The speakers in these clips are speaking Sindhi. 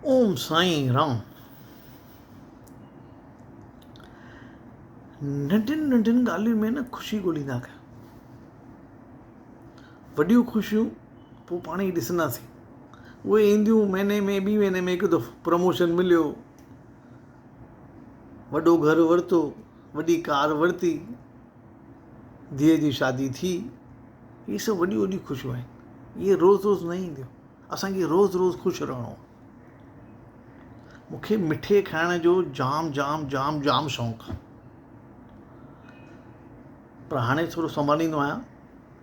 اوم سائين رام. ننڍين ننڍين ڳالهين ۾ نه خوشي ڳوليندا ڪيو. وڏيون خوشيون پوء پاڻ ئي ڏسنداسين. اهي اينديون مهيني ۾ ٻي مهيني ۾ هڪ دفعو پروموشن مليو، وڏو گهر ورتو، وڏي ڪار ورتي، ڌيء جي شادي ٿي. اهي سڀ وڏيون وڏيون خوشيون آهن. اهي روز روز نه اينديون. اسان کي روز روز خوش رهڻو آهي. مون کي مٺي کائڻ جو جام جام جام جام شوق آهي. پر هاڻي ٿورو سنڀاليندو آهيان.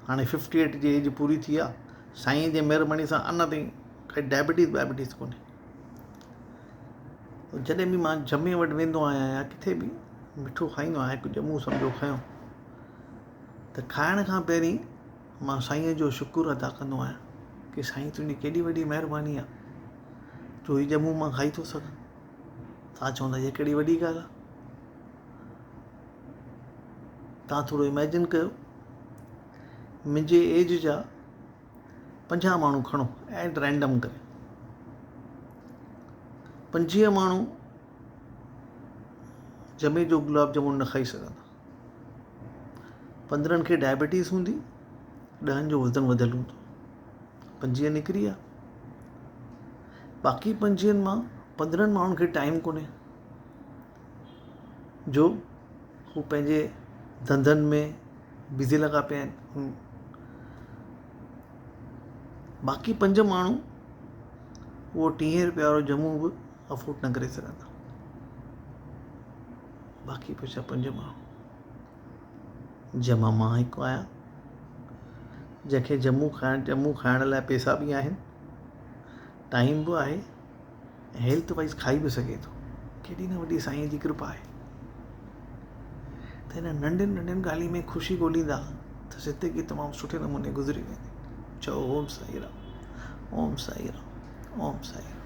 هاڻي ففٽي ايٽ جي ايج پوري ٿي آهي. سائين جي مهرباني سان اڃا تائين ڪائي ڊائبٽيز وائبٽيز ڪونهي. جڏهن به مان جمعي وٽ ويندو آهيان يا ڪٿي به مٺو کائيندو آهيان هڪ ڄمون سمجهو کنيو ته کائڻ کان پهرين مان سائينء جو شڪر ادا ڪندو آهيان ڪي سائين تنهنجي ڪيڏي وڏي مهرباني آهي جو هي ڄمون مان کائي ٿو سگهان. توهان چوندا هيء ڪهڙي وڏي ڳالهه آهي. توهان ٿورو اميجن ڪيو منهنجي ايج جا 50 ماڻهو کڻو ايٽ رينڊم ڪري 25 ماڻهو جمعي جو گلاب جامون نه کائي سگهندا. 15 کي ڊائبٽيز هوندي، ڏهن جو وزن وڌيل هوندو. 25 نڪري ويا. باقي 25 مان 15 ماڻهن کي ٽائيم ڪونهي جو هو پنهنجي ڌنڌن ۾ بزي لڳا پيا آهن. باقي پنج ماڻهو اهو 30 روپيا وارو ڄمون به افورڊ نه ڪري سگهندا. باقي بچيا پنج ماڻهو جنهن مان مان هڪ آهيان جنهن کي ڄمون کائڻ ڄمون کائڻ لاء پئسا به آهن ٽائيم به آهي ۽ هيلٿ وائز کائي به سگهي ٿو ڪيڏي نه وڏي سائين جي ڪرپا آهي ته هن ننڍين ننڍين ڳالهين ۾ خوشي ڳوليندا ته زندگي تمام سٺي نموني گذري ويندي چئو اوم سائين رام اوم سائين رام اوم سائين رام.